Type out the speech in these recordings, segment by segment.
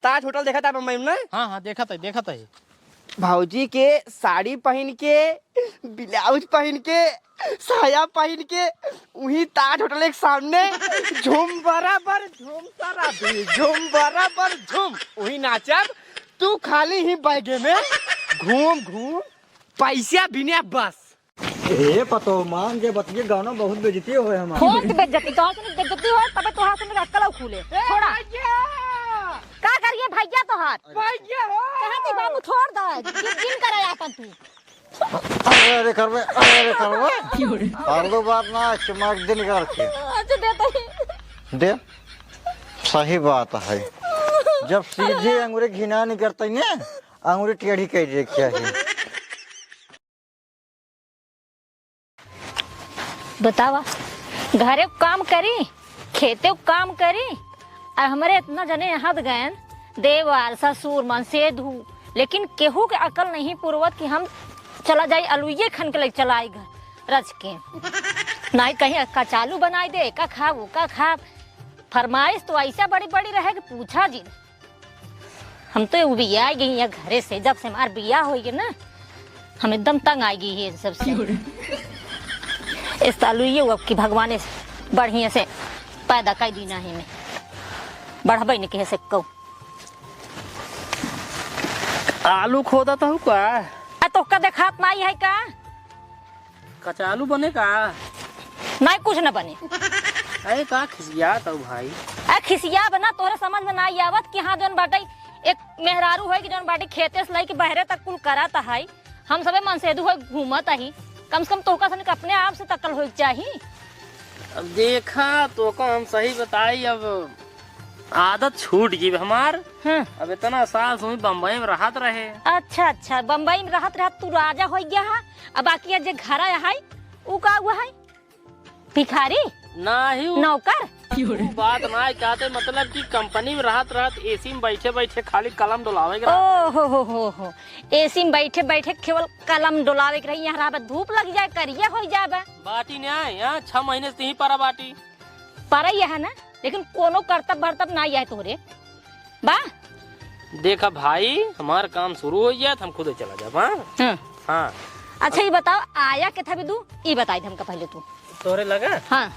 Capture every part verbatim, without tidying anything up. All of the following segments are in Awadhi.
ताज होटल देखा था बम्बई में ना? हाँ, हाँ, देखा था, देखा था। भौजी के साड़ी पहिन के, ब्लाउज पहिन के, साया पहिन के, उही ताज होटल के सामने झूम बराबर झूम सारा भी, झूम बराबर झूम, उही नाचब। तू खाली ही बैगे में घूम घूम, पैसा बिना बस। ए पतो मान जे बतिये गाना बहुत बेइज्जती होए हमार। कौन सी बेइज्जती? तोहार से बेइज्जती होए तबे तोहार से अक्कल खुले। ए, छोड़ा। भैया! का करिए भैया तोहार? भैया हो! कहाँ थी बाबू, छोड़ दे। जिन, जिन करे आपन तू। अरे, अरे करबे, अरे, अरे करबे। फालतू बात ना, चुम्मा एक दिन करके। अच्छा, दे तो ही। दे। सही बात है। जब सीधी अंगुरी घिना नहीं करते ने, अंगुरी टेढ़ी कर दे चाहिए। बतावा, घरे काम करी, खेते काम करी, आ हमरे इतना जने यहाँ गयन, देवर, ससुर, मनसेधू, लेकिन केहू के अकल नहीं पुरवत कि हम चला जाई अलुइये खन के लइ चला आई घर रच के। नाहीं कहीं कचालू बनाई दे, का खाब, का खाब। फरमाइश तो ऐसा बड़ी बड़ी रहे कि पूछा जिन। हम तो उबिया गई है घरे से, जब से हमार बियाह होई गए ना, हम एकदम तंग आई गई है इन सब से। इस सालू ये अब कि भगवान इस बढ़िया से पैदा कर दी नहीं में बढ़बे नहीं कह सको। आलू खोदा तो का? आ तोहका देखात नाई है का? कचालू बने का? नाई, कुछ न बने। अरे का खिसियात हऊ भाई? अरे खिसिया बना, तोहरे समझ में नाई आवत कि हाँ, जौन बाटे एक मेहरारू है कि जौन बाटे खेते से लेके बहरे तक कुल करत है। हम सबे मनसेधू है, घूमत ही। कम से कम तोहका सनिक अपने आप से तकल होइक चाही। अब देखा, तोहका हम सही बताई, अब आदत छूट गई हमार। हाँ। अब इतना साल से वहीं बम्बई में रहत रहे। अच्छा, अच्छा, बम्बई में रहत रहत तू राजा होइ गया है। अब बाकी जे घर आया है, ऊ का हुआ है? भिखारी? नाही, ऊ नौकर? ऊ बात ना कहते, मतलब कि कंपनी में रहत रहत एसी में बैठे बैठे खाली कलम डोलावे के रहत रहे। ओ हो हो हो हो। एसी में बैठे बैठे केवल कलम डोलावे के रही, यहाँ रहबे धूप लग जाए, करिया होइ जाबे। बाटी ने आए, हाँ, छह महीने से यहीं परा बाटी। परा ही है ना, लेकिन कोनो करतब भरतब ना आए तोहरे। बा? देखा भाई, हमार काम शुरू होइ जाए त हम खुदे चला जाब, हाँ? हाँ। हाँ। अच्छा, ये बताओ, आया के था भी तू, ये बताई दे हमका पहले तू। तोहरे लगा? हाँ।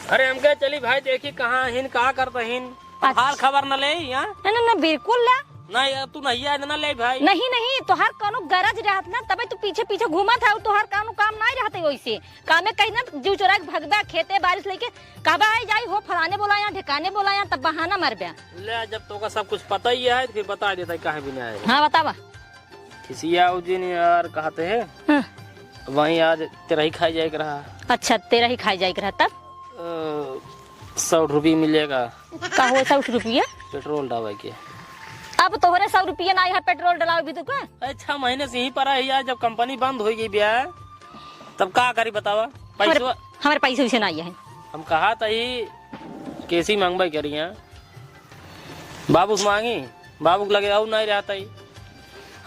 अरे, हम कहे चली भाई, देखी कहाँ हिन, का करत हिन। अच्छा। हाल खबर न ले, हाँ? ना, ना, ना, बिल्कुल ला। नहीं, अब तू नहीं आए, ना ले भाई। नहीं, नहीं, तोहार कोनो गरज रहत ना, तबे तू पीछे पीछे घूमत है, तोहार कोनो काम नहीं रहते वैसे। कामे कहीं ना, जीव चोरा के भगबे, खेते बारिश लेके, कहबे आई जाई हो, फलाने बोला या, ढेकाने बोला या, तब बहाना मरबे। ले, जब तोका सब कुछ पता ही है, तो फिर बता देता है, काहे भी नहीं आए। हाँ, बतावा। खिसिया उ दिन यार, कहते हैं, हाँ। वहीं आज तेरही खाए जाए के रहा। अच्छा, तेरही खाए जाए के रहा, तब? अ, सौ रुपये मिलेगा। का हो, सौ रुपया? पेट्रोल डावे के। अब तोहरे सौ रुपया ना है पेट्रोल डलावे भी तू का? अरे, छह महीने से यहीं पर है यार, जब कंपनी बंद होइ गई बिया, तब का करी बतावा? हमरे, पैसवा हमरे पैसे वैसे ना आए हैं। हम कहा त ही केसी मांगबे करिया, बाबू से मांगी, बाबू के लगे और नहीं रहता ही।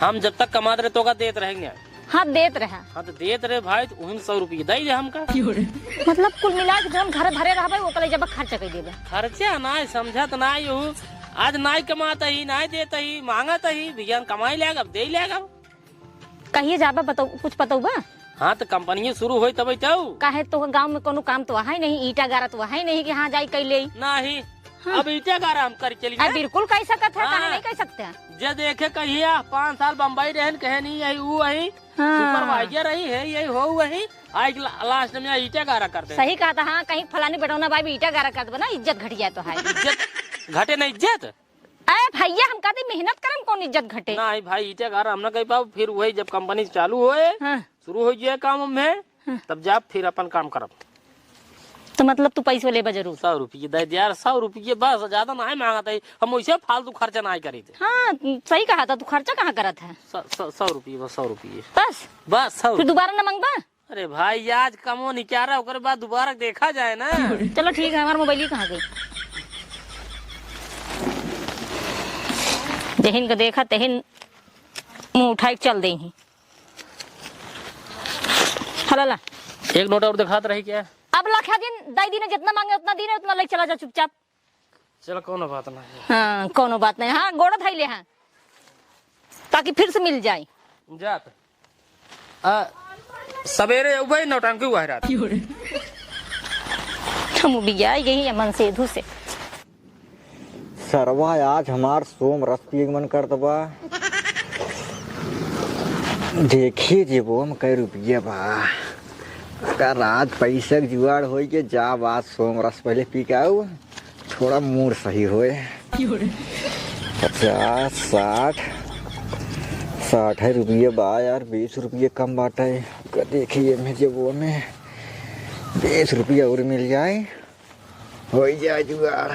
हम जब तक कमात रहे, तोका देत रहेंगे। हाँ, देत रहे। हाँ, तो देत रहे भाई, तो उहिन सौ रुपये दे दे हमका। मतलब, कुल मिला के जौन घर भरे रहबे, ओकर ले जब खर्चा कर देबे। खर्चा ना समझत ना यू। आज नाई कमात ही, नाई देत ही, मांगत ही, भैया कमाई लेगा, अब दे लेगा। कहिए जाबा, बताऊ, कुछ पतऊ बा? हाँ, तो कंपनी शुरू होई तब तो। काहे, तो गांव में कोनो काम तो है नहीं, ईटा गारा तो है नहीं कि हाँ जाई कई ले। नहीं। हाँ। अब ईटा गारा हम कर चली आ, ना। बिल्कुल कह सकत है, काहे हाँ। नहीं कह सकते हैं? जे देखे कहिए, पाँच साल बम्बई रहन, कहे नहीं यही, वो वही, हाँ। सुपरवाइजर रही है, यही हो वही, आज ला-, लास्ट में ईटा गारा कर दे। सही कहा था, हाँ, कहीं फलानी बेटौना बाई भी ईटा गारा कर देबा ना, इज्जत घट जाए तो है। इज्जत घटे ना, इज्जत। अरे भैया, हम कहते मेहनत करम, कौन इज्जत घटे? नहीं भाई, ईटा गारा हम ना कर पाओ, फिर वही जब कंपनी चालू होए, हाँ। शुरू हो जाए काम में, हाँ। तब जाब फिर अपन काम करब। तो मतलब तू पैसो लेबा जरूर? सौ रुपये दे दे यार, सौ रुपये बस, ज्यादा नहीं मांगत है, हम वैसे फालतू खर्चा नहीं करीत। हाँ, सही कहा था, तू खर्चा कहाँ करत है? सौ, सौ, सौ रुपये बस, सौ रुपये। बस? बस, सौ फिर रुपये। दोबारा ना मांगबा? अरे भाई, आज कमो निकारा, ओकरे बाद दोबारा देखा जाए ना। चलो ठीक है, हमार मोबाइल ही कहाँ गई? जहिन का देखा, तहिन मुंह उठाई के चल देही। हला ला। एक नोट और दिखात रही क्या? अब लखा दिन, दई दिन, जितना मांगे उतना दिन, उतना लेके चला जा चुपचाप। चल, कौनो बात नहीं। हाँ, कौनो बात नहीं। हाँ, गोड़ धइले हैं, ताकि फिर से मिल जाए। जात। आ, सवेरे अउबे, नौटंकी हुआ है रात। हम बिया गई है मनसेधु से। सरवा, आज हमार सोम रस पिए के मन करत बा। देखी जेबो में कै रुपया बा। अगर आज पैसा के जुगाड़ होई के, जाब आज सोम रस पहले पी के आऊ, थोड़ा मूड सही होए। पचास, साठ, साठ है रुपया बा यार, बीस रुपया कम बाटे। का देखी ये में जेबो में बीस रुपया और मिल जाए। होई जाए जुगाड़।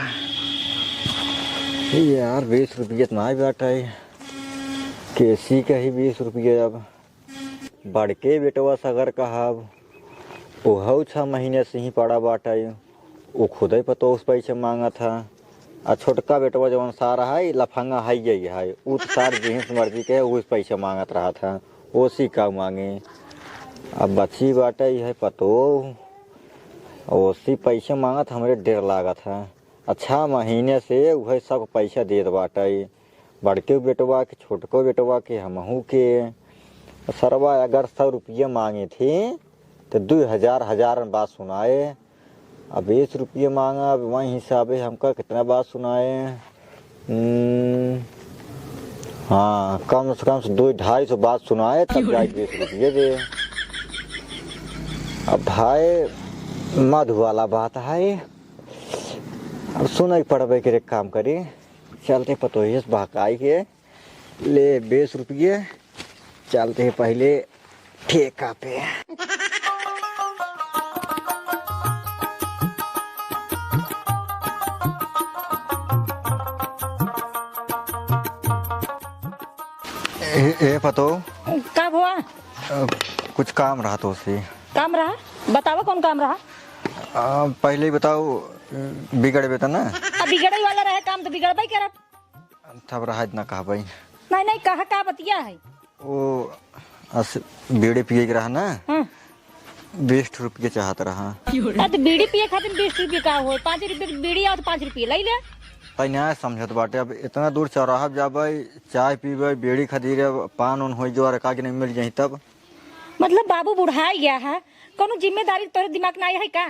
यार, बीस रुपया त नाई बाटे। केसी कही बीस रुपया अब। बड़के बेटवा सगर कहब, ओहू छह महीने से ही पड़ा बाटे। उ खुदे पतोह से पैसा मांगत ह। आ छोटका बेटवा जवन सार है, लफंगा है, यही है। उ त सार जिहिस मर्जी के, उ पैसा मांगत रहत ह। ओसी का मांगे? अब बची बाटे है पतोह। ओसी पैसा मांगत, हमरे डेर लागत है। आ छह महीने से उहे सब पैसा देत बाटे, बड़के बेटवा के, छोटको बेटवा के, हमहू के। सरवा अगर सौ रुपया मांगे थे, तो दुइ हजार, हजार में बात सुनाए। अब बीस रुपया मांगा, अब वही हिसाबे हमका कितना बात सुनाए। हम्म, हाँ, कम से कम से दुइ ढाई सौ बात सुनाए, तब जाए बीस रुपया दे। अब भाई, मधु वाला बात है। अब सुनइ पड़बे के, एक काम करी, चलते पतोहिए से बहकाई के ले बीस रुपये, चलते पहले ठेका पे। ए, ए पतो। का भवा? अ, कुछ काम रहा तो से। काम रहा? बतावा कौन काम रहा? अ, पहले ही बताओ, बिगड़बे त ना? अब बिगड़े वाला रहे काम तो बिगड़बे करब। तब रहा इतना कहबे। नहीं, नहीं, कहा का बतिया है? ओ, अस, बीड़ी पिए के रहा ना? हाँ। बीस रुपये चाहत रहा। अरे तो बीड़ी पिए खातिर बीस रुपये का होए? पाँच रुपये की बीड़ी आओ तो पाँच रुपये ले ले। तई ना समझत बाटे, अब इतना दूर चौराहा पे जाबे, चाय पीबे, बीड़ी खदीरे, पान उन होई जो रखा के नहीं मिल जाई तब। मतलब बाबू बुढ़ाई गया है, कोनो जिम्मेदारी तोरे दिमाग ना है का?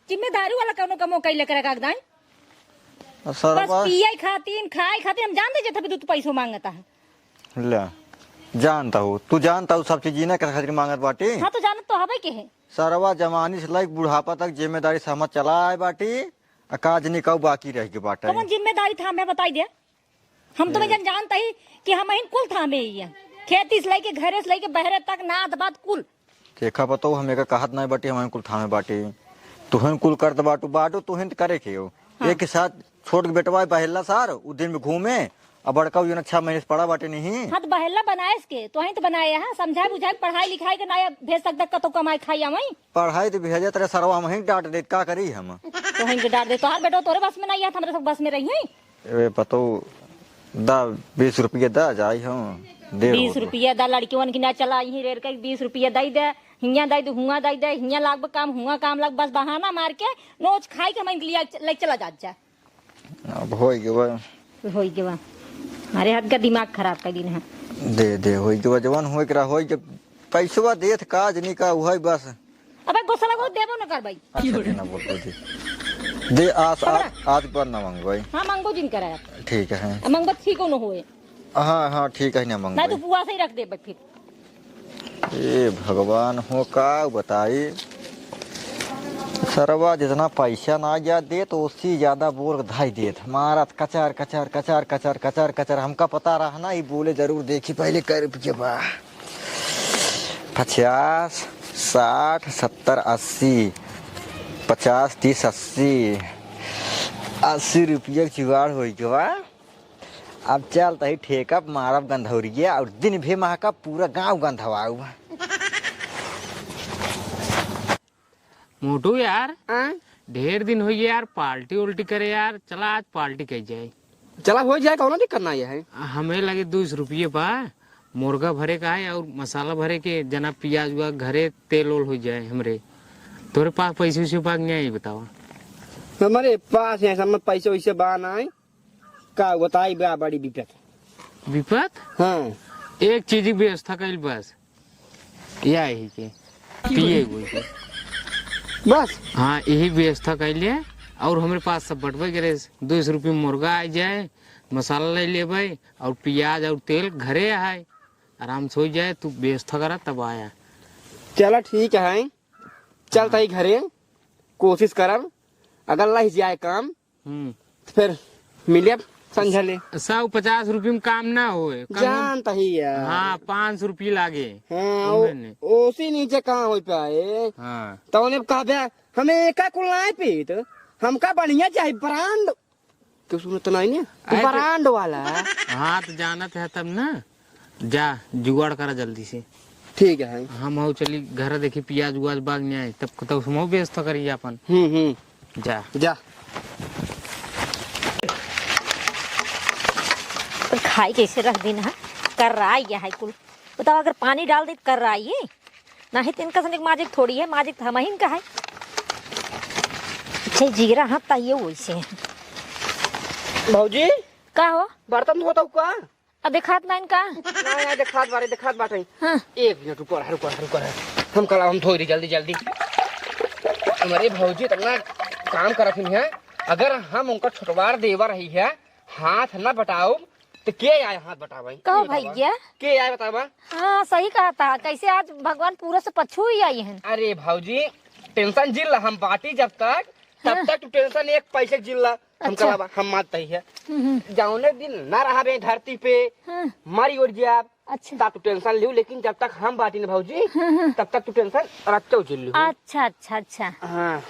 जिम्मेदारी वाला कौनो कमो कैले करे कागदाई? आ, सरवा बस पिए खातिन, खाए खातिन, हम जान दे जब तू पैसो मांगता है। ले, जानता हूँ, तू जानता हूँ सब चीज ना करे खातिर मांगत बाटी। हाँ, तो जानत तो हबे के है। सरवा जवानी से लाइक बुढ़ापा तक जिम्मेदारी से हम चला आए बाटी, आ काज नहीं कहू बाकी रह के बाटे। कौन जिम्मेदारी था हमें बताई दे? हम तुम्हें ए। जन जानता ही कि हम ही कुल थामे ही है, खेती से लेके घरे से लेके बहरे तक नात बात कुल। देखा बताओ, हम एका कहत नहीं बाटी, हम कुल थामे बाटी, तुहन कुल करत बाटू, बाटू तुहन त करे के हो। हाँ। एक साथ छोट के बेटवा बहेला सार, उ दिन में घूमे, अब बड़का उ जना छह महीने से पड़ा बाटे नहीं। हाँ, तो बहेला बनाए के, तो ही तो बनाए है, समझाए बुझाए, पढ़ाई लिखाई के ना भेज सकता, कतो कमाई खाई आवई। पढ़ाई तो भेजत रहे सरवा, हम ही डांट देत, का करी हम? तो ही के डांट दे, तोहार बेटो तोरे बस में नहीं है, हमरे सब बस में रही है। ए, पतो, दा, बीस रुपया दा, जाई हम, दे बीस रुपया दा, लड़कियन की ना चला, यहीं रेर के बीस रुपया दई दे, हियाँ दई दे, हुआँ दई दे, हियाँ लागब काम, हुआँ काम लाग, बस बहाना मार के नोच खाई के हम लिया च-, ले चला जात जा। अब होई गवा। होई गवा। अरे, हद का दिमाग खराब कर दिन है। दे, दे, होई गवा, जवान होई के रहा, होई के पैसवा देत का, जनी का, उहई बस। अबे गोसला को देबो न करबई। अच्छा, दे ना बोल, बोल दे। दे, आज, आज, हमरा आज पर ना मांगबई। हाँ, मांगबो जिन करे। ठीक है। आ, मांगबो ठीक न होए। हाँ, हाँ, ठीक है, ना मांगबई। ना तो पुआ से ही रख देबे फिर। ए भगवान हो, का बताई? सरवा जितना पैसा ना जा दे, तो उससे ज्यादा बोल धाई देत। मारत कचर, कचर, कचर, कचर, कचर, कचर। हमका पता रहा ना, ई बोले जरूर देखी पहले कै रुपया बा। पचास, साठ, सत्तर, अस्सी, पचास, तीस, अस्सी, अस्सी रुपया के जुगाड़ होई गवा। अब चल तही ठेका मारब गंधौरिया और दिन भे महका पूरा गांव गंधवाऊ। मोटू यार, हाँ? ढेर दिन होइ गया यार, पार्टी उल्टी करे यार, चला आज पार्टी कही जाए। चला हो जाए, कौनो दिक्कत ना है। हमें लगे दो सौ रुपये बा, मुर्गा भरे का है और मसाला भरे के, जना पियाज हुआ घरे तेल ओल हो जाए हमरे। तोरे पास पैसे उसे पास नहीं आई बतावा। हमरे पास है, हमरे पैसे वैसे बा नाई। का बताई बा, बड़ी विपत। विपत? हाँ। एक चीज की व्यवस्था कइल बस। या यही के। पिए हुए के। बस? हाँ, यही व्यवस्था कइल है। और हमरे पास सब बटबे करे। दो सौ रुपये में मुर्गा आ जाए, मसाला ले लेबे, और प्याज और तेल घरे है। आराम से हो जाए, तू व्यवस्था करा तब आया। चला ठीक है, चलता ही घरे, कोशिश करब, अगर लग जाए काम, हम्म। तो फिर मिले संझा ले। सौ पचास रुपये में काम ना होए, कम जानता ही यार। हाँ, पाँच सौ रुपये लागे। हाँ, ओ-, उन्हें ने। ओसी नीचे कहाँ हो पाए? हाँ। तो उन्हें कहा बे, हमें एका कुल नाई पीत, हमका बढ़िया चाही, ब्रांड। तू सुनत नाई ने? अरे तो ब्रांड वाला। हाँ, तो जानत है तब ना। जा, जुगाड़ करा जल्दी से। ठीक है। हम हऊ चली घर देखी, पियाज उआज बाग में आए, तब, तब हम व्यवस्था करी अपन। हम्म, हम्म। जा। जा। खाई कैसे रख दिन है, कर रहा है कुल। बताओ, अगर पानी डाल दे तो कर रहा है, नहीं तो इनका सनिक माजिक थोड़ी है, माजिक तो हम ही का है। अच्छा, जीरा हाथ ताइये वैसे है। भौजी, का हो? बर्तन धोता हूँ का? अब देखात ना इनका? ना, ना, देखात बारे, देखात बाटे। हाँ। एक मिनट, रुको, रुको, रुको। हम कला, हम धोई रही जल्दी, जल्दी। हमारे भौजी इतना काम करत ही है, अगर हम उनका छुटवार देवा रही है, हाथ ना बटाओ, तो के आए हाथ बटावे? कहो के बतावा? भैया। के आए बतावा? हाँ, सही कहा था। कैसे आज भगवान पूरा से पछू ही आई हैं। अरे भौजी, टेंशन जिन ला, हम बाटी जब तक, तब हाँ। तक तू टेंशन एक पैसे जिन ला। हम अच्छा। कहा, हम मानते ही है। हम्म, हम्म। जौने दिन ना रहबे धरती पे, हाँ। मरी उड़ जाब, अच्छा। तब तू टेंशन लियो, लेकिन जब तक हम बाटी न भौजी, हम्म, हम्म। तब तक तू टेंशन रखते हो जिन लियो। अच्छा, अच्छा, अच्छा। हाँ।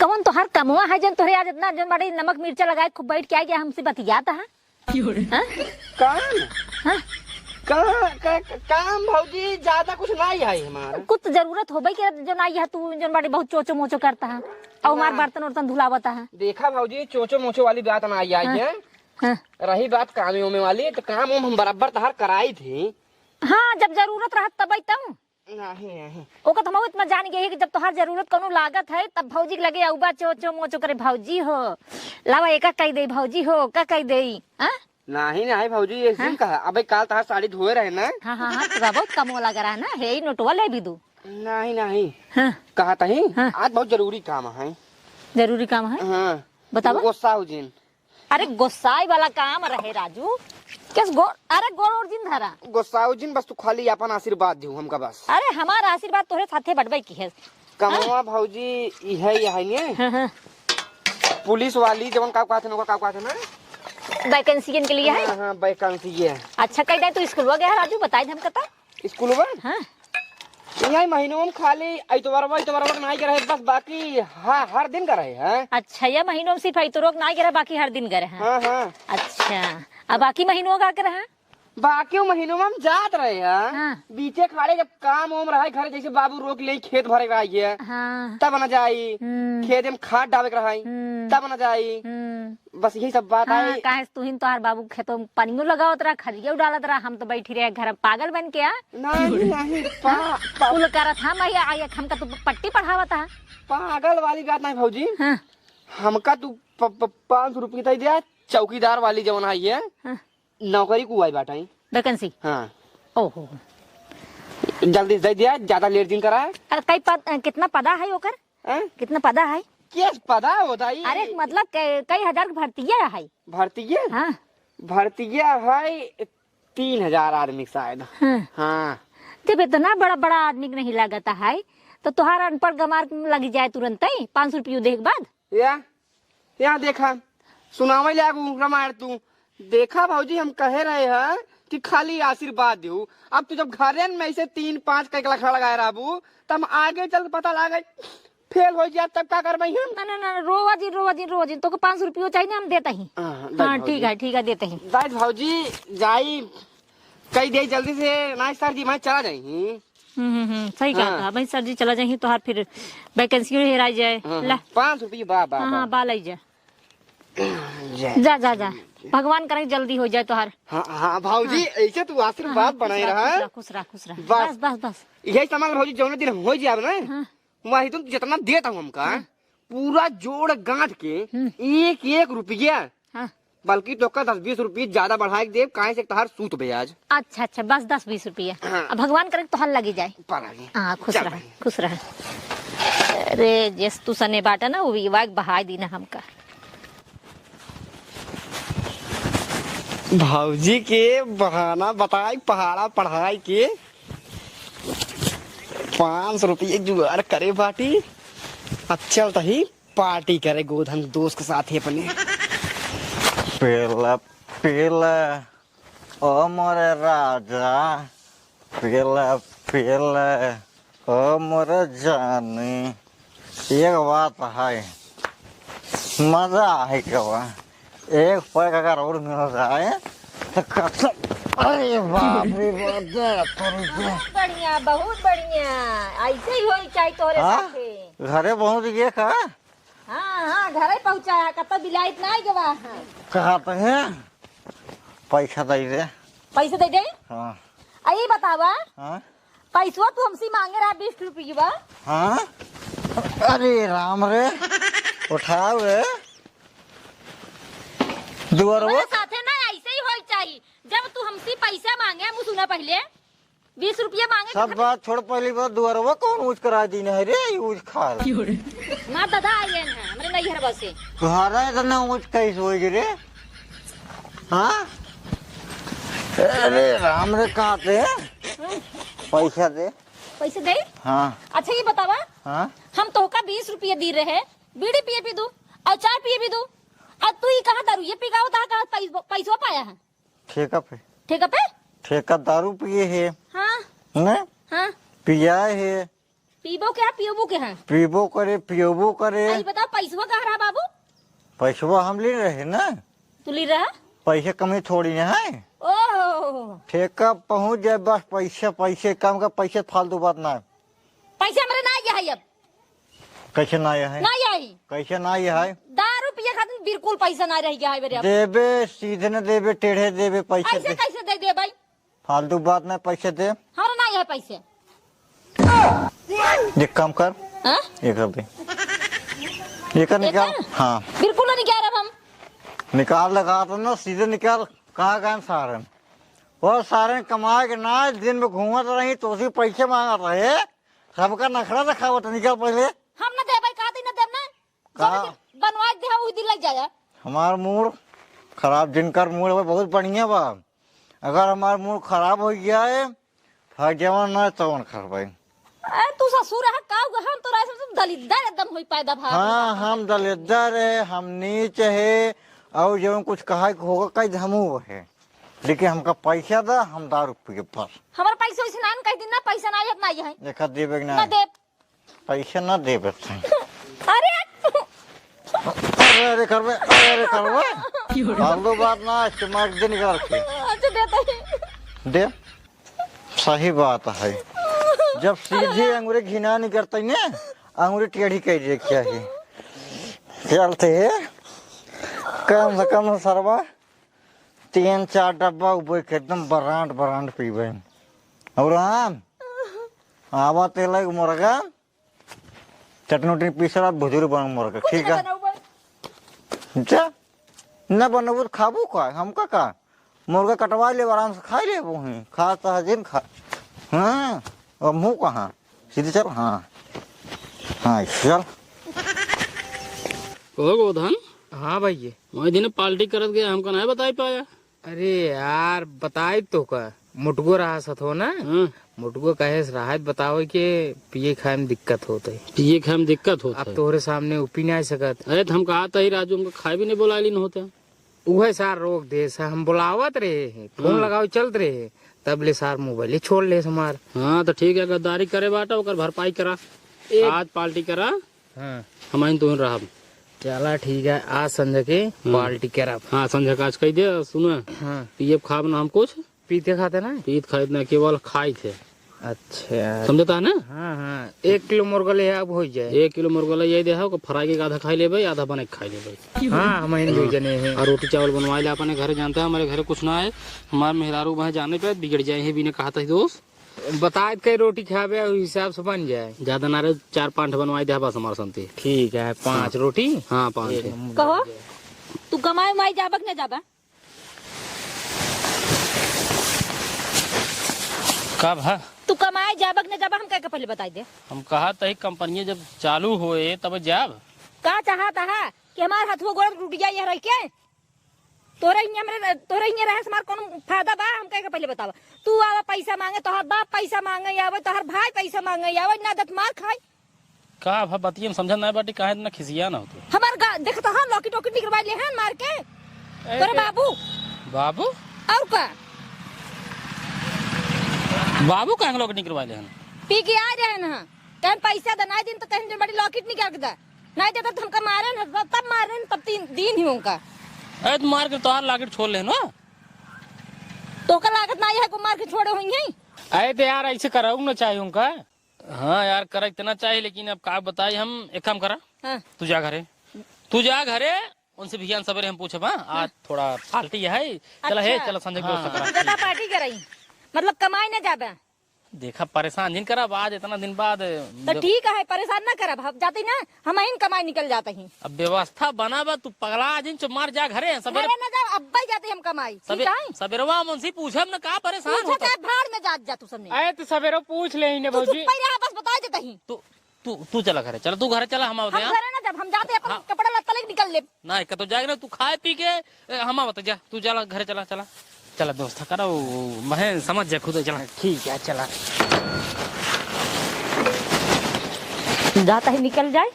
कौन तोहार कमवा है जौन तोहरे आज इतना जौन बड़ी नमक मिर्चा लगाए खूब बैठ के आ गया हमसे बतियाता है? हाँ? काम? हाँ? का-, का-, काम भौजी ज्यादा कुछ नहीं है हमारा। कुछ जरूरत होबे के जो नहीं है, तू जौन बाड़ी बहुत चोचो मोचो करता है और हमार हाँ। बर्तन उर्तन धुलावता है। देखा भौजी, चोचो मोचो वाली बात ना आई हाँ। है। हाँ। रही बात कामे ओमे वाली, तो काम ओम हम बराबर तहार कराई थी। हाँ, जब जरूरत रहत तब तू नहीं, नहीं। ओका तो हम इतना जान गए कि जब तोहार जरूरत कोनो लागत है, तब भौजी के लगे अउबा चो, चो, मोचो करे, "भौजी हो, लावा एका कह दे, भौजी हो, का कह दे?" हाँ? नहीं, नहीं भौजी, ये हाँ? दिन कहा, अबे काल तहार साड़ी धोए रहे ना। हाँ, हाँ, हाँ, तो बहुत कम वाला करा है ना, हे ही नोटवा ले भी दू। नहीं, नहीं। हाँ। कहा तही, हाँ। आज बहुत जरूरी काम है। जरूरी काम है? हाँ। बतावा। वो साहू जी। अरे गोसाई वाला काम रहे राजू। किस गो-, अरे गोड़ और जिन धरा। गोसाऊ जिन बस तू खाली अपन आशीर्वाद दिहू हमका बस। अरे हमार आशीर्वाद तोहरे साथे बटबे की है। कमवा भौजी इहे, इहे ने। हाँ, हाँ। पुलिस वाली जवन का कहत है, ओकर का कहत है ना? वैकेंसी के लिए है? हाँ, हाँ, वैकेंसी है। अच्छा, कह दे तू स्कूल गया है राजू, बताई दे हमका तो। स्कूलवा? हाँ। यही महीनों में खाली इतवारवा, इतवारवा के नाई के रहे बस, बाकी हा-, हर दिन का रहे हैं। अच्छा, यह महीनों में सिर्फ इतवार के नाई के रहे, बाकी हर दिन का रहे हैं। हाँ, हाँ। अच्छा, अब बाकी महीनों का के रहे? बाकी महीनों में हम जात रहे हैं। हाँ। बीचे खाड़े जब काम वाम रहे घर, जैसे बाबू रोक ले खेत भरे के रही है, हाँ। तब न जाई। हम्म। खेत में खाद डाले के रहे, हम्म। तब न जाई। हम्म। बस यही सब बात हाँ, है। काहे से तुहिन तोहार बाबू खेतों में पानियो लगावत रहा, खदियो डालत रहा, हम तो बैठी रहे घर में पागल बन के, आ? नहीं, नहीं, पा-, पा-, कुल करत हम, आ, आ, हमका तू पट्टी पढ़ावत है। पागल वाली बात नहीं भौजी। हाँ। हमका तू प-, प-, पाँच सौ रुपये दे दिया, चौकीदार वाली जवन आई है, हाँ। नौकरी को आई बाटा ही। वैकेंसी? हाँ। ओहो। जल्दी से दे दिया, ज्यादा लेट दिन करा है। अरे, कई पद, कितना पदा है ओकर? हैं? कितना पदा है? केस पदा होता ही। अरे, मतलब, कै-, कई हजार के भर्तिया है? भर्तिया? हाँ। भर्तिया है तीन हजार आदमी के शायद। हाँ। हाँ। जब इतना बड़ा, बड़ा आदमी के नहीं लागता है, तो तोहार अनपढ़ गमार लग जाए तुरंत ही, पाँच सौ रुपये दे के बाद। या, या देखा, सुनावे लागू रामायण तू। देखा भौजी, हम कहे रहे हैं कि खाली आशीर्वाद देऊ। अब तू जब घरे में से तीन पाँच कई लखड़ा लगाए रहबू, तब आगे चल के पता लागे फेल हो जाए, तब का करबे हम? ना, ना, ना, रोवा जिन, रोवा जिन, रोवा जिन। तोके पाँच सौ रुपयो चाहिए ना, हम देता ही। हाँ, हाँ, हाँ, ठीक है, ठीक है, देता ही। दाई भौजी, जाई, कही दे जल्दी से, ना सर जी, मैं चला जाई। हम्म, हम्म, हम्म, सही कहा हाँ। था। भाई सर जी चला जाई, तोहार फिर वैकेंसी हेराई जाए। हाँ, ला। हाँ, पाँच सौ रुपये बा, बा, हाँ, बा। हाँ, बा, लाई जा। जय जा, जा, जा। भगवान करे जल्दी हो जाए तोहार। हाँ, हाँ, भौजी, हाँ। ऐसे तू आशीर्वाद हाँ, हाँ, बनाए खुश रहा, रहा। खुश रहा, खुश रहा, खुश रहा। बस। बस, बस, बस। यही सामान भौजी जौने दिन हो जाए ना, हाँ। वही तुम जितना देता हूँ हमका, हाँ। पूरा जोड़ गांठ के हम्म। एक एक रुपया, हाँ। बल्कि तोहका दस बीस रुपया ज्यादा बढ़ाइ के देब, काहे से तोहार सूत ब्याज। अच्छा, अच्छा, बस दस बीस रुपया। हाँ। अब भगवान करे तोहार लगी जाए। पर आगे। हाँ, खुश चल रह, भाई। खुश रह। अरे, जेस तू सने बाटा ना, वो विवाह के बहाई दी ना हमका। भौजी के बहाना बताई, पहाड़ा पढ़ाई के पाँच सौ रुपये जुगाड़ करे बाटी। अब चल तही पार्टी करे गोधन दोस्त के साथ ही अपने। पेला, पेला, ओ मोरे राजा, पेला, पेला, ओ मोरे जानी। एक बात है, मजा आए के बा। एक पैक अगर और मिल जाए, तो कसम, अरे बाप रे बाप, दे तोरी के। बहुत बढ़िया, बहुत बढ़िया। ऐसे ही होई चाही तोहरे हाँ? साथे। घरे पहुँच गए का? हाँ, हाँ, घरे पहुँचा है, कतौ बिलाइत नाहीं गवा है। कहा तो है, पैसा दे दे। पैसा दे दे? हाँ। आ, ई बतावा, हाँ? पैसवा तू हमसे माँगे रहा बीस रुपया। हाँ? अरे राम रे, उठाओ रे। दुअरवा? तोहरे साथे ना ऐसे ही होई चाही। जब तू हमसे पैसा माँगे, हम सुना पहिले, बीस रुपया माँगे सब खातिर। बात छोड़, पहली बात दुअरवा कौन ऊँच करा दीन है रे, ऊँच खाल। मार दादा आइले हैं, हमरे नैहर बसे। घर है तो ना ऊँच कैसे होई रे? हाँ? अरे राम रे, कहाँ पे है? पैसा दे। पैसे दे? हाँ। अच्छा, ये बतावा, हाँ? हम तोहका बीस रुपया दी रहे, बीड़ी पिए भी दू और चाय पिए भी दू, और तू ही कहाँ दारू ये पिगावत है, कहाँ पैस-, पैसवा पाया है? ठेका पे। ठेका पे? ठेका दारू पिए है। हाँ। ने? हाँ। पियाए है। पीबो क्या, पियोबो के हैं? पीबो करे, पियोबो करे। आई बताओ, पैसवा कहाँ रहा बाबू? पैसवा हम ले रहे ना। तू ले रहा? पैसे कमी थोड़ी ना है। ओहो। ठेका पहुँच जाए, बस पैसे, पैसे काम का, पैसे फालतू बात ना है। पैसे हमरे ना आए हैं अब। कैसे ना आए हैं? ना आई। कैसे ना आए हैं? दारू पिए खातिर बिल्कुल पैसा ना रह गया है मेरे अब। देबे, सीधे न देबे, टेढ़े देबे, पैसे ऐसे दे। कैसे दे दे भाई? फालतू बात ना, पैसे दे। हमरा ना है पैसे। एक काम कर, हाँ? ये कर दे। ये कर निकाल। एकर? हाँ। बिल्कुल ना निकाल अब हम। निकाल लगा तो ना, सीधे निकाल। कहाँ गए सारन? वो सारन कमाए के ना, दिन में घूमत रही, तो उसी पैसे मांगत रहे। सबका नखरा दिखावत, निकल पहले। हम ना देबै, का दिन ना देब ना? का? जब बनवा के देहा, उही दिन लग जाया। हमार मूड खराब, जिनकर मूड है बहुत बढ़िया बा। अगर हमार मूड खराब हो गया है, फिर जवन ना तवन करबै। ए, तू ससुर है का? हम तो राय से तुम दलिद्दर एकदम होई पैदा भा। हाँ, हम दलिद्दर है, हम नीच है, और जवन कुछ कहा के होगा, कह दे हमहू है। लेकिन हमका पैसा दा, हम दारू पिए बस। हमार पैसा वैसे ना, कह दिन ना, पैसा ना आयत ना है। देखा देबे कि ना? ना देब। पैसा ना देबे। अरे! अरे, अरे करबे, अरे, अरे करबे। फालतू बात ना, इस्तेमाल दिन करके। अच्छा, देता ही। दे। सही बात है। जब सीधी अंगुरी घिना नहीं करते ने, अंगुरी टेढ़ी कर रखी है। चलते हैं। कम से कम सरवा तीन चार डब्बा उबे के एकदम बरांड बरांड पीबे। और हम आवा तेल मुर्गा, चटनी उटनी पीसला, भुजुरी बन मुर्गा, कुछ ठीक ना है? बनाऊ बा। जा, ना बनबू तो खाबू का? हमका का? मुर्गा कटवा ले, आराम से खाई ले, वहीं खा, सहजिन खा। हाँ, अब मुँह कहाँ? सीधे चल, हाँ। हाँ, चल। ओ गोधन। हाँ भैया। वही दिन पार्टी करत गया, हमका नहीं बताई पाया। अरे यार, बताई तो का, मोटको रहा सत हो ना? हाँ। मोटको कहे से राहत बतावे के पिए खाए में दिक्कत होत है। पिए खाए में दिक्कत होत अब है। तोहरे सामने उ पी नहीं सकत। अरे, तो हम कहा था ही राजू, हमको खाए भी नहीं बोला ली न होता। उहे सार रोक दे सा, हम बुलावत रहे हैं, फोन हाँ। लगावे चलत रहे हैं, तब ले सार मोबाइल छोड़ ले हमार। हाँ, तो ठीक है, गद्दारी करे बाटा, ओकर भरपाई करा। एक आज पार्टी करा। हाँ। हम आइन तुहिन रहब। चला ठीक है, आज संझा के हाँ। पार्टी करब। हाँ, संझा के आज कही दे, सुनो। हाँ। पियब खाब ना हम कुछ। पीते खाते ना? पीत खाइत ना, केवल खाइत है। अच्छा। समझता है ना? हाँ, हाँ। एक किलो मुर्गा ले अब हो जाए। एक किलो मुर्गा ले दे, ओकर फ्राई के आधा खाई लेबे, आधा बने के खाई लेबे। हाँ, हम हिंदू हाँ। जने हैं। और रोटी चावल बनवाई ले अपने घर, जानता है हमारे घर कुछ ना है। हमारे मेहरारू वहाँ जाने पे बिगड़ जाए हैं, बिना कहा था दोस्त। बताए त कई रोटी खाबे, उ हिसाब से बन जाए। ज्यादा ना रहे, चार पाँच ठे बनवाई दे बस हमार संती। ठीक है, पाँच रोटी। हाँ, पाँच एक ठे। नंबर। कहो, तू कमाए उमाए जाबा कि ना जाबा? का भा? तू कमाए जाबा कि ना जाबा, हम कह के पहले बताई दे। हम कहा तही कंपनिया जब चालू होए तब जाब। का चाहत हा कि हमार हथुआ गोड़ टूट जाए यहाँ रह के? तोरे हियाँ हमरे, तोरे हियाँ रहे से हमार कौनो फायदा बा? हम कहे के पहले बतावा। तू आवा पैसा माँगे, तोहर बाप पैसा माँगे आवे, तोहर भाई पैसा माँगे आवे, ना देत मार खाई। का भा बतिया में समझत नाहीं बाटी, काहे इतना खिसिया ना हो तू? हमार गा-, देखत हा, लॉकेट वॉकेट निकरवा ले हैं मार के। ए, तोरे ए, बाबू। बाबू? और का? बाबू काहे लॉकेट निकरवा ले हैं? पी के आ रहे हैं, कहेन पैसा दे, नाहीं दिन तो कहेन जन बड़ी लॉकेट निकाल के दे। नाहीं देता तो हमका मारे न, तब मारे न, तब तीन दिन ही उनका। अरे, तो मार के तोहार लाकेट छोड़ लेहन। तोहका लागत नाहीं है, को मार के छोड़े होइहैं। अरे, तो यार, ऐसे कराऊ ना चाही उनका। हाँ यार, करे इतना चाही, लेकिन अब का बताई हम, एक काम करा। हाँ। तू जा घरे, तू जा घरे, उनसे बिहान सबेरे हम पूछब, हाँ? आज हाँ। थोड़ा पार्टी है, चला हे, अच्छा। चला संजय के व्यवस्था हाँ। करा। तो ज्यादा पार्टी कराई, मतलब कमाई ना जाबे। देखा, परेशान जिन करब, आज इतना दिन बाद तो जब ठीक है, परेशान ना करब, हम जाते ना, हम ही कमाई निकल जाते हैं। अब व्यवस्था बना बा, तू पगला जिन, चुप मार, जा घरे, सबेरे घरे ना जाब, अब्बे जाते हम कमाई, ठीक सबे-, है? सबेरवा मुंशी पूछब न, का परेशान पूछो होता? चाहे भाड़ में जात जा तू सबने। अरे, तो सबेरे पूछ ले ही ने तू चुप भौजी। ही रहा, बस बता देते ही। तू, तू, तू चला घरे, चला, तू घरे चला, हम आवत हम हैं। घरे ना जाब, हम जाते अपन हाँ। कपड़ा लत्ता लेके निकल लेब। नाहीं, कतो जाएगा ना, तू खाए पी के, ए, हम आवत, जा, तू चला, घरे चला, चला। चला, व्यवस्था करा, वो, वो, महें समझ जा खुद, चला। ठीक है, चला। जाता ही निकल जाए,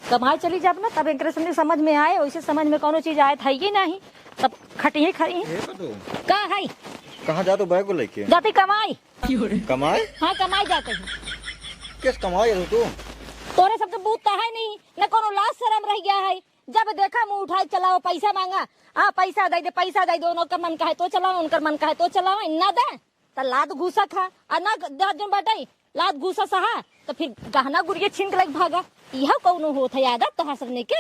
कमाए चली जाब ना, तब एकरे समझ, समझ में आए, वैसे समझ में कौनो चीज आए था ही नहीं, तब खटी ही खड़ी। ए, पतो। का है? कहाँ जात हो बैग को लेके? जाती कमाई। कमाए? हाँ, कमाई जाते ही। किस कमाए हो तू? तोरे सबके बूत तो है नहीं, न कौनो लाज शरम रह गया है। जब देखा मुँह उठाए चलाओ, पैसा माँगा, आ पैसा दे दे, पैसा दे दे, उनकर मन कहे तो चलाओ, उनकर मन कहे तो चलाओ, ना दे त लात घूसा खा, आ ना दे जौन बाटे लात घूसा सहा, त फिर गहना गुरिया छीन के लेके भागा। इहौ कौनो होत है आदत तोहार सबने के?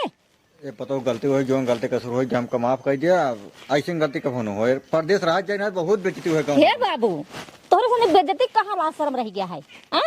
ए पतो गलती होई, जौन गलती कसूर होई, हमका माफ कर दिया, ऐसी गलती कभो न होए। परदेस रहा जाए ना, बहुत बेइज्जती होए गाँव हे में। बाबू, तोहरे सबने बेइज्जती कहाँ लाज शरम रह गया है? आ?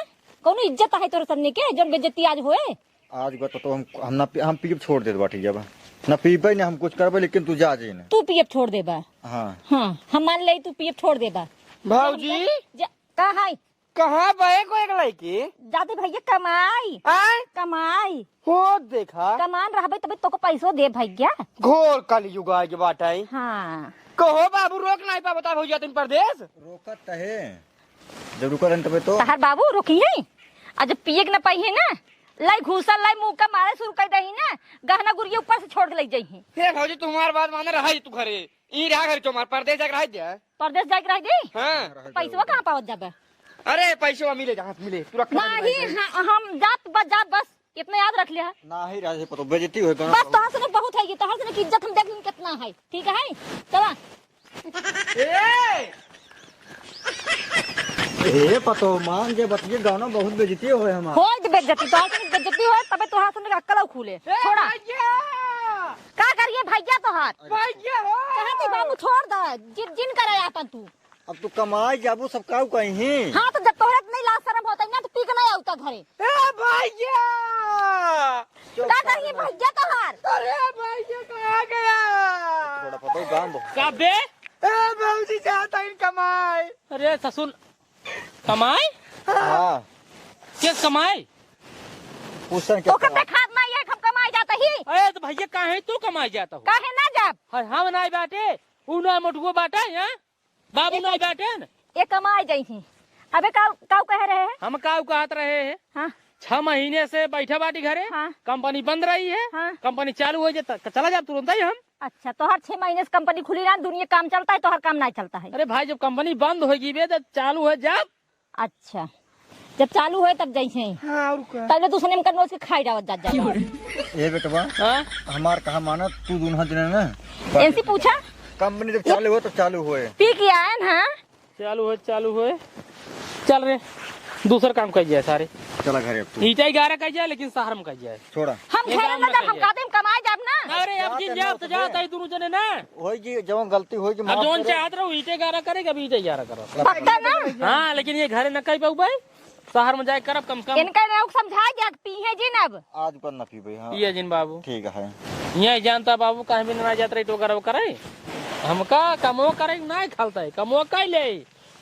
कौनो इज्जत है तोहरे सबने के, जौन बेइज्जती आज होए? आज गो तो, तो हम, हम ना पी-, हम पीब छोड़ देत बाटी जब। ना पीबे, ना हम कुछ करबे, लेकिन तू जा जी ना। तू पीब छोड़ देबा? हाँ। हाँ, हम मान ले तू पीब छोड़ देबा। भौजी? जा, का है? कहाँ बे को एक लड़की? जाते भैया कमाई। आय? कमाई। हो देखा। कमान रहबे तबे तोको पैसो दे भैया। घोर कलयुग आए के बाटे। हाँ। कहो बाबू रोक नहीं पा बता भौजी तुम परदेस? रोकत है। जब रुका रहन तबे तो। तहार बाबू रुकी है, आ जब पिए के न पाई है ना, लाई घूसा लाई मुँह का मारे शुरू कर दही ना, गहना गुरिया ऊपर से छोड़ के लग जाई है। हे भौजी, तू हमार बात माने रहा तू घरे, ई रहा घर चो मार, परदेस जाके रह जा। परदेस जाके रह जाई? हाँ। पैसवा कहाँ पावत जाबे? अरे पैसवा मिले, जहाँ से मिले, तू रख। नहीं, हाँ, हम जात बस, जात बस, इतना याद रख लिया। नहीं रहे पतो, बेइज्जती होए गाना बस। तोहर से बहुत है, ये तोहर से की इज्जत हम देख लें कितना है, ठीक है, चला। ए! ए, पतो, मान जे बतिये गाना बहुत बेइज्जती होए हमार। होए जे बेइज्जती, तोहर से बेइज्जती होए, तबे तोहर से अक्कल खुले। ए, छोड़ा। भैया! का करिए भैया तोहार? भैया हो! कहाँ थे बाबू, छोड़ दे, जिन, जिन करे आपन तू। अब तू कमाए जाबू, सब काऊ कहीं। हाँ, तो जब तोहरे नहीं लाज शरम होता ना, तो पी के नहीं आवता घरे। ए भैया! का करिए भैया तोहार? अरे भैया कहाँ गया? थोड़ा पता हो गाँव बहुत। का बे? ए भौजी जाता इन कमाए। अरे ससुर, कमाए? हाँ। के कमाए? पूछन के ओकर कमाए? देखात नहीं है, हम कमाए जाता ही। अरे तो भैया काहे तू कमाए जाता हो? काहे ना जाब? हाय, हम नहीं बाटे, ऊ ना मोटुओ बाटे, हैं? बाबू ए, नहीं बैठे न? ए कमाए जाई ही। अबे काऊ, काऊ कह रहे हैं? हम काऊ कहत रहे हैं? हाँ। छह महीने से बैठा बाटी घरे, हाँ। कंपनी बंद रही है, हाँ। कंपनी चालू हो जाए त चला जाब तुरंत ही हम। अच्छा, तोहर छह महीने से कंपनी खुली ना, दुनिया काम चलता है, तोहर काम नहीं चलता है। अरे भाई, जब कंपनी बंद होगी बे, जब चालू हो जाब। अच्छा, जब चालू होए तब जाई हैं। हाँ, और का? पहले दूसरे में करनो उसके खाई जावत जात जात। ए बेटवा, हाँ? हमार कहा माना, तू दूल्हा दिन ना। इनसे पूछा? कंपनी जब चालू हो तो चालू होए। पी के आए ना? चालू होए, चालू होए। चल रे, दूसर काम कर जाए सारे। चला घरे अब तू। ईंटे गारा कइ जाए, लेकिन शहर में कइ जाए। छोड़ा। हम ये घरे काम में ना जाब, हम कइए। कादे में कमाए जाब ना। अरे, अब जाते जिन ना जाब तो उठबे। जात है दोनों जने ना। होई जी, जवन गलती होई जी, अब माफ जौन करे। चाहत रहो, ईंटे गारा करे, अब ईंटे गारा करो। पक्का ना? हाँ, लेकिन ये घरे न कइ पाऊ भाई, शहर में जाए करब कम से कम। इनका लोग समझा दिया, पीहे जिन अब। आज कल ना पीबे, हाँ। पिए जिन बाबू। ठीक है। ये जानता बाबू, कहीं भी ना जात रही, टोकर वो करे। हमका कमो करे, ना खलता है, कमो कइ ले।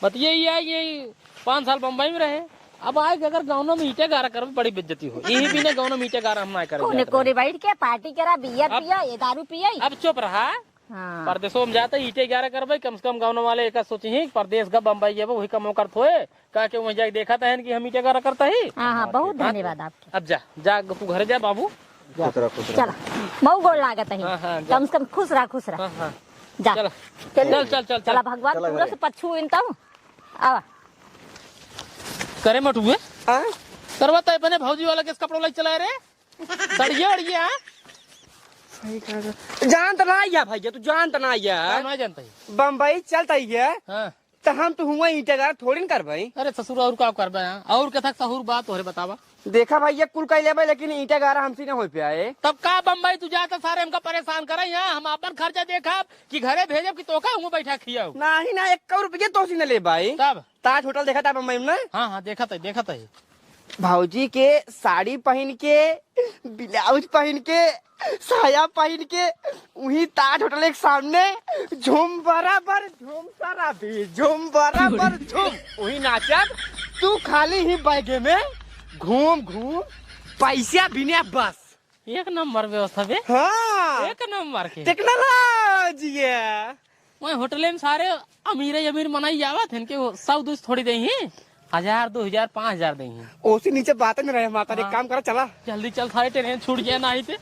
बतिया ये है, ये पाँच साल बम्बई में रहे, अब आए के अगर गाँव में ईंटे गारा करबे, बड़ी बेइज्जती हो। यही बिना गाँव में ईंटे गारा हम ना करबे कोने जात रहे। कोने बैठ के पार्टी करा, बियर अब, पिया, ये दारू पिया। अब चुप रहा। हाँ। परदेसो में जाते ईंटे गारा करबे, कम से कम गाँव वाले एक सोची ही, परदेस गा बम्बई जेबे, वही कमो करत होए, कह के वहीं जाके देखत है कि हम ईंटे गारा करता ही। हाँ, हाँ, बहुत हाँ, धन्यवाद आपके। अब जा, जा, तू घरे जा बाबू। जा। खुश रह, खुश रह। चला, मऊ गोड़ लागत है। हाँ, हाँ, जा। कम से कम खुश रह, खुश रह। हाँ, हाँ। जा। चला। चल, चल, चल, चल। चला, भगवान चला पूरा घरे। से पछू इन तब। आवा। करे मटुए? हाँ? करवा तय बने भौजी वाला के कपड़ा लाई चलाए रे? सड़िया अड़िया, हाँ? सही कहा। जान त ना आइया भैया, तू जान त ना आइया। हाँ, ना जानता ही। बम्बई चलता ही है। हाँ। त हम तो हुआ ईंटे गारा थोड़ी न करबे। अरे ससुर, और का करबे, हाँ? और कथा सहूर बात तोहरे बतावा। देखा भैया, कुल कइ लेबे, लेकिन ईंटे गारा हमसे न हो पाए। तब का बम्बई तू जाता सारे हमका परेशान करे यहाँ, हम आपन खर्चा देखब कि घरे भेजब कि तोका हुआ बैठा खियाऊ? नाही ना, एक रुपये तो सी न लेबे। तब? ताज होटल देखा था बम्बई में ना? हाँ, हाँ, देखा था, देखा था। भौजी के साड़ी पहिन के, ब्लाउज पहिन के, साया पहिन के, उही ताज होटल के सामने झूम बराबर झूम सारा भी झूम बराबर झूम। उही नाचब, तू खाली ही बैगे में घूम घूम पैसा बिने बस। एक नंबर व्यवस्था बे। हाँ। एक नंबर के। टेक्नोलॉजी है। वही होटले में सारे अमीरे अमीर मनई आवत हैं कि वो सौ दो सौ थोड़ी देही, हजार, दो हजार, पाँच हजार देही। ओसे नीचे बात न रहे, माता रे, हाँ। काम करा, चला। जल्दी चल, सारे ट्रेन छूट जाए ना, आई ते।